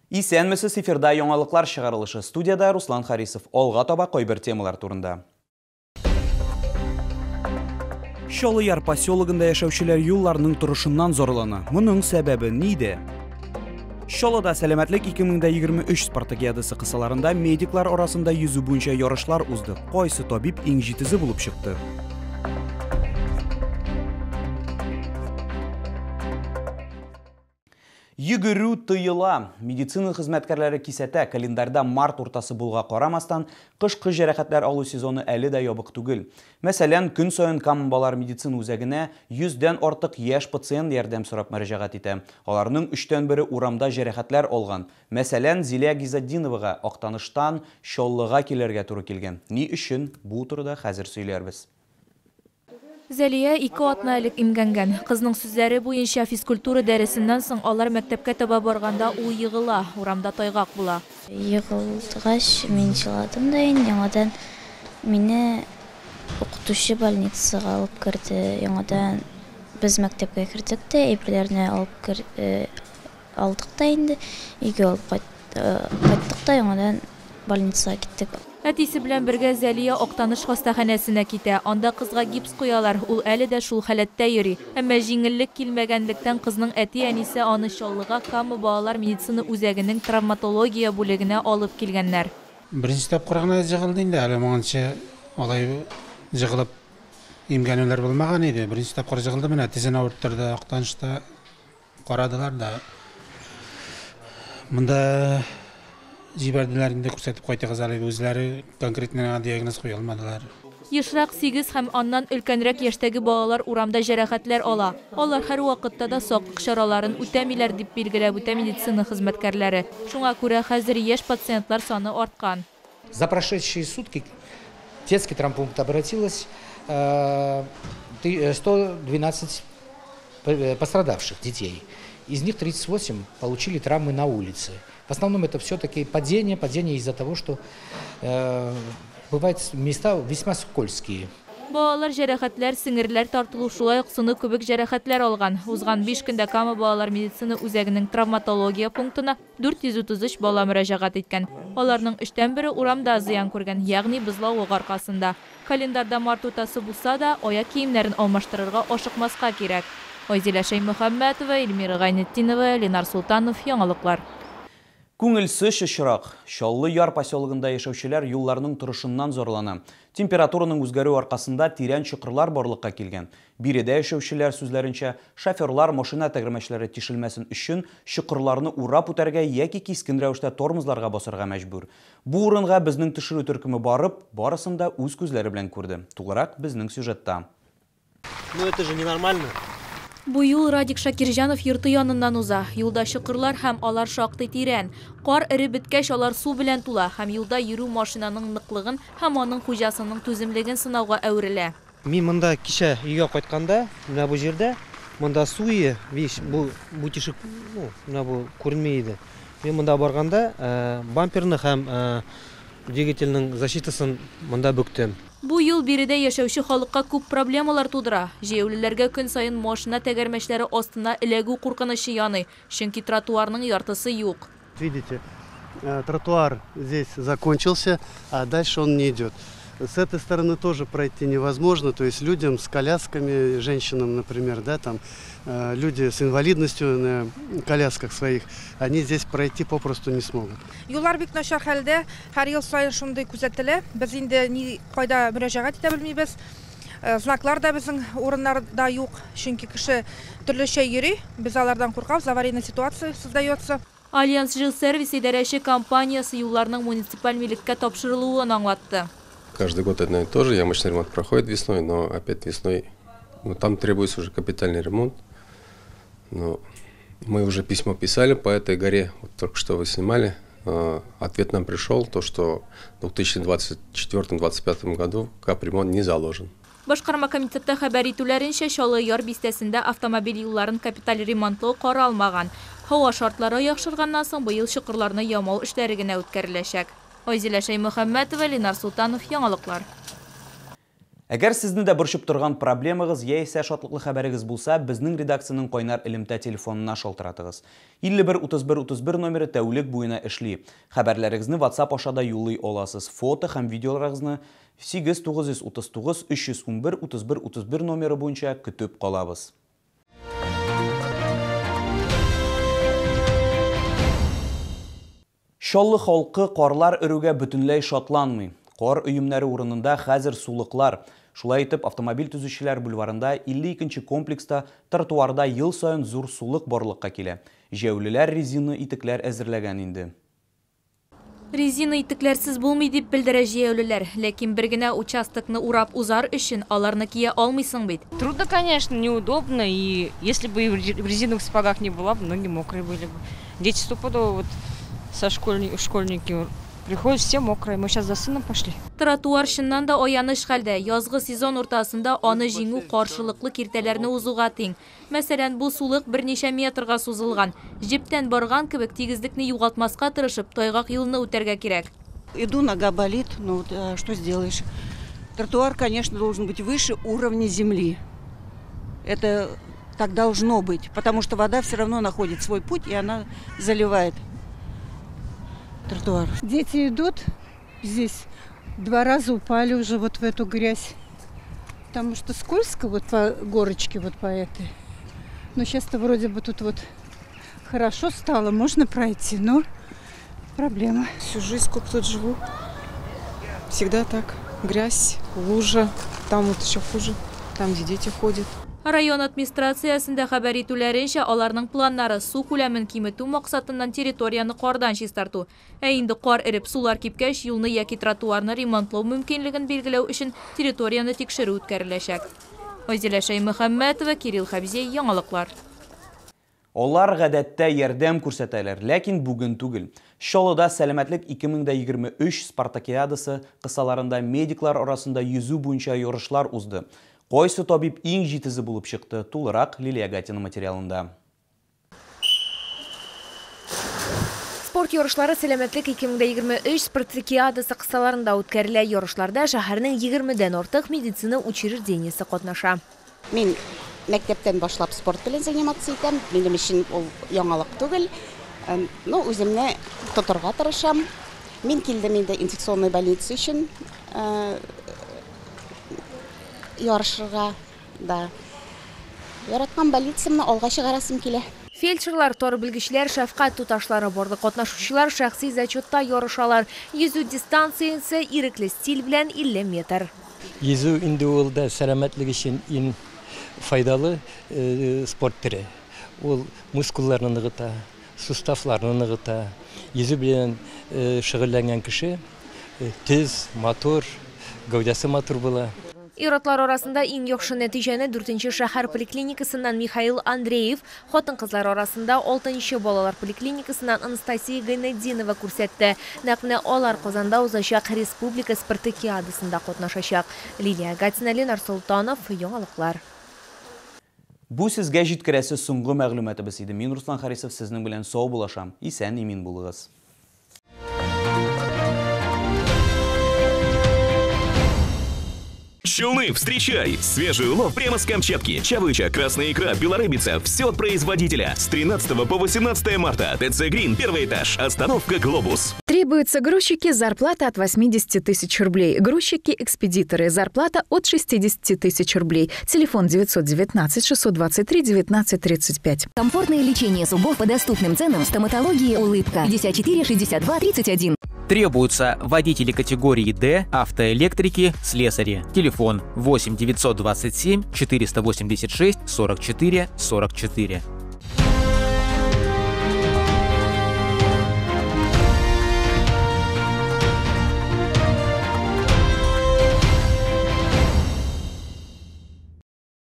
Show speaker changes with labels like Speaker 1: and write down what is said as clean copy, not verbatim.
Speaker 1: Исәнмесез, эфирда яңалыклар чыгарылышы. Студияда Руслан Харисов. Алга таба кайбер темалар турында. Чаллыяр поселогында яшәүчеләр юлларның торышыннан зарлана. Моның сәбәбе нидә? Чаллыда сәламәтлек 2023 спартакиадасы кысаларында медиклар арасында йөзү буенча ярышлар узды. Кайсы табиб иң җитезе булып чыкты? Йөгерү тыела. Медицина хезмәткәрләре кисәтә, календарьда март уртасы булуга карамастан, кышкы җәрәхәтләр алу сезоны әле дә ябык түгел. Мәсәлән, көн саен Кама балалар медицина үзәгенә 100 дән артык яшь пациент ярдәм сорап мөрәҗәгать итә. Аларның өчтән бере урамда җәрәхәтләр алган. Мәсәлән, Зилә Гизатдиновага Актаныштан Чаллыга килергә туры килгән. Ни өчен? Бу турыда хәзер сөйләрбез.
Speaker 2: Зәлия ике атна элек имгәнгән. Кызның сүзләре буенча, физкультура дәресеннән соң алар мәктәпкә таба барганда ул егыла, урамда тайгак була.
Speaker 3: Егылгач, мин җыладым да инде, яңадан мине укытучы больницага алып керде. Яңадан без мәктәпкә кердек тә, әйберләрне алып кер, алдык та инде, өйгә алып кайттык та, яңадан больницага киттек.
Speaker 2: Әтисе белән бергә Зәлия Актаныш хастаханәсенә китә. Анда кызга гипс куялар, ул әле дә шул халәттә йөри. Әмма җиңеллек килмәгәнлектән кызның әти-әнисе аны Чаллыга Кама балалар медицина үзәгенең травматология бүлегенә алып килгәннәр.
Speaker 4: Беренче тапкыр гына җыгылды инде, әле моңынчы алай җыгылып имгәнүләр булмаган иде. Беренче тапкыр җыгылды, менә тезен авырттырды, Актанышта карадылар да. Монда җибәрделәр инде, күрсәтеп кайтыгыз әле, үзләре конкретно диагноз куя алмадылар.
Speaker 2: Ешрак 8 һәм аннан өлкәнрәк яшьтәге балалар урамда җәрәхәтләр ала. Алар һәр вакытта да саклык чараларын үтәмиләр, дип билгеләп үтә медицина хезмәткәрләре. Шуңа күрә хәзер яшь пациентлар саны арткан.
Speaker 5: За прошедшие сутки в детский травмпункт обратилось 112 пострадавших детей. Из них 38 получили травмы на улице. В основном это все-таки падение, падение из-за того, что бывают места весьма скользкие.
Speaker 2: Балалар җәрәхәтләр, сеңерләр тартылу, шулай ук сыну кебек җәрәхәтләр алган. Узган 5 көндә Кама балалар медицина үзәгенең травматология пунктына 433 бала мөрәҗәгать иткән. Аларның өчтән бере урамда зыян күргән, ягъни бозлавык аркасында. Календарьда март уртасы булса да, аяк киемнәрен алмаштырырга ашыкмаска кирәк. Айзилә Шәймөхәммәтова, Эльмира Гайнетдинова, Ленар Султанов, Яңалыклар.
Speaker 1: Күңелсез очрак. Чаллы Яр поселогында яшәүчеләр юлларның торышыннан зарлана. Температураның үзгәрүе аркасында тирән чокырлар барлыкка килгән. Биредә яшәүчеләр сүзләренчә, шоферлар машина тәгәрмәчләре тишелмәсен өчен чокырларны урап үтәргә яки кискен рәвештә тормозларга басарга мәҗбүр. Бу урынга безнең төшерү төркеме барып, барысын да үз күзләре белән күрде. Тулырак безнең сюжетта.
Speaker 6: Ну это же ненормально.
Speaker 2: Бу юл Радик Шакирҗанов йорты яныннан уза. Юлда чокырлар һәм алар шактый тирән. Кар эреп беткәч, алар су белән тула һәм юлда йөрү машинаның ныклыгын һәм аның хуҗасының түземлеген сынауга әверелә.
Speaker 6: Мин монда кичә өйгә кайтканда, менә бу җирдә, монда су ие, видишь, бу тишек, ну, менә бу күренми иде. Мин монда барганда, бамперны һәм двигательнең защитасын монда бөктем.
Speaker 2: Бу юл биредә яшәүче халыкка күп проблемалар тудыра. Җәяүлеләргә көн саен машина тәгәрмәчләре астына эләгү куркынычы яный, чөнки тротуарның яртысы юк.
Speaker 7: Видите, тротуар здесь закончился, а дальше он не идет. С этой стороны тоже пройти невозможно, то есть людям с колясками, женщинам, например, да, там, люди с инвалидностью на колясках своих, они здесь пройти попросту не смогут.
Speaker 8: Юллар бик начар хәлдә, һәр ел саен шундый күзәтелә. Без инде ни кайда мөрәҗәгать итә белмибез. Знаклар да безнең урыннарда юк, чөнки кеше төрлечә йөри, без алардан куркабыз, аварийная ситуация создается.
Speaker 2: Альянс Жилсервис идарәче компаниясе юлларның муниципаль милеккә тапшырылуын аңлатты.
Speaker 9: Каждый год одно и то же, ямочный ремонт проходит весной, но опять весной, там требуется уже капитальный ремонт. Но мы уже письмо писали по этой горе, вот только что вы снимали. Ответ нам пришел, то что в 2024-2025 году капремонт не заложен.
Speaker 2: Башкарма комитетта хәбәр итүләренчә, Чаллы Яр бистәсендә автомобиль юлларын капиталь ремонтлау каралмаган. Һава шартлары яхшырганнан соң быел чокырларны ямау эшләре генә үткәреләчәк. Айзилә Шәймөхәммәтова, Ленар Султанов, Яңалыклар.
Speaker 1: Әгәр сезне дә борчып торган проблемагыз яисә шатлыклы хәбәрегез булса, безнең редакциянең кайнар элемтә телефонына шалтыратыгыз. 51 31 31 номеры тәүлек буена эшли. Хәбәрләрегезне WhatsApp аша да юллый аласыз. Фото һәм видеоларыгызны 8 939 311 31 31 номеры буенча көтеп калабыз. Чаллы халкы карлар өрүгә бөтенләй шатланмый. Кар өемнәре урынында хәзер сулыклар. Шулай итеп, автомобиль төзүчеләр бульварында 52 комплекста тротуарда ел саен зур сулык барлыкка килә. Җәяүлеләр резина итекләр әзерләгән инде.
Speaker 2: Резина итекләрсез булмый дип белдерә җәяүлеләр. Ләкин бер генә участокны урап узар өчен аларны кия алмыйсың бит.
Speaker 10: Трудно, конечно, неудобно. И если бы в резиновых сапогах не была, ноги мокрые были бы. Дети стопудово вот со школьники приходят, все мокрые. Мы сейчас за сыном пошли.
Speaker 2: Тротуар чыннан да аяныч хәлдә. Язгы сезон уртасында аны җиңү каршылыклы киртәләрне узуга тиң. Мәсәлән, бу сулык берничә метрга сузылган. Җептән барган кебек тигезлекне югалтмаска тырышып, тайгак юлны үтәргә кирәк.
Speaker 11: Иду, нога болит, ну вот, что сделаешь? Тротуар, конечно, должен быть выше уровня земли. Это так должно быть, потому что вода все равно находит свой путь, и она заливает тротуар.
Speaker 12: Дети идут здесь, 2 раза упали уже вот в эту грязь, потому что скользко вот по горочке вот по этой. Но сейчас-то вроде бы тут вот хорошо стало, можно пройти, но проблема.
Speaker 13: Всю жизнь, сколько тут живу, всегда так. Грязь, лужа, там вот еще хуже, там, где дети ходят.
Speaker 2: Район администрациясендә хәбәр итүләренчә, аларның планнары су күләмен киметү максатыннан территорияне кардан чистарту. Ә инде кар эреп сулар кипкәч, юлны яки тротуарны ремонтлау мөмкинлеген билгеләү өчен территорияне тикшерү үткәреләчәк. Айзилә Шәймөхәммәтова, Кирилл Хәбзей, яңалыклар.
Speaker 1: Алар гадәттә ярдәм күрсәтәләр, ләкин бүген түгел. Чаллыда сәламәтлек 2023 спартакиадасы кысаларында медиклар арасында йөзү буенча ярышлар узды. Кайсы табиб иң җитезе булып чыкты? Тулырак Лилия Гатина материалында.
Speaker 14: Спорт ярышлары сәламәтлек 2023 спартакиадасы кысаларында үткәрелә. Ярышларда шәһәрнең 20-дән артык медицина учреждениесе катнаша.
Speaker 15: Мин мәктәптән башлап спорт белән заниматься итәм. Минем өчен ул яңалык түгел. Но үземне тотарга тырышам. Мин килдем инде инфекционный больница өчен ярышырга, да. Яраткан больницамны алга чыгарасым килә.
Speaker 14: Фельдшерлар, тар белгечләр, шәфкать туташлары барлык катнашучылар шәхси зачетта ярышалар. Йөзү дистанциясе ирекле стиль белән 50 метр.
Speaker 16: Йөзү инде ул да сәламәтлек өчен иң файдалы спорт төре. Ул мускулларны ныгыта, суставларны ныгыта. Йөзү белән шөгыльләнгән кеше тиз, матур, гәүдәсе матур була.
Speaker 14: Ир-атлар арасында иң яхшы нәтиҗәне 4-нче шәһәр поликлиникасыннан Михаил Андреев, хатын-кызлар арасында 6-нчы балалар поликлиникасыннан Анастасия Гайнетдинова күрсәтте. Нәкъ менә алар Казанда узачак республика спартакиадасында катнашачак. Лилия Гатина, Ленар Солтанов, яңалыклар.
Speaker 1: Бу сезгә җиткерәсе соңгы мәгълүматыбыз иде. Мин Руслан Харисов сезнең белән сау булашам. Исән имин булыгыз.
Speaker 17: Челны, встречай! Свежий улов прямо с Камчатки. Чавыча, красная икра, белорыбица. Все от производителя. С 13 по 18 марта. ТЦ Грин, первый этаж. Остановка Глобус.
Speaker 18: Требуются грузчики, зарплата от 80 тысяч рублей. Грузчики-экспедиторы, зарплата от 60 тысяч рублей. Телефон 919 623 19 35.
Speaker 19: Комфортное лечение зубов по доступным ценам. Стоматология «Улыбка». 54 62 31.
Speaker 20: Требуются водители категории D, автоэлектрики, слесари. Телефон 8 927 486 44 44.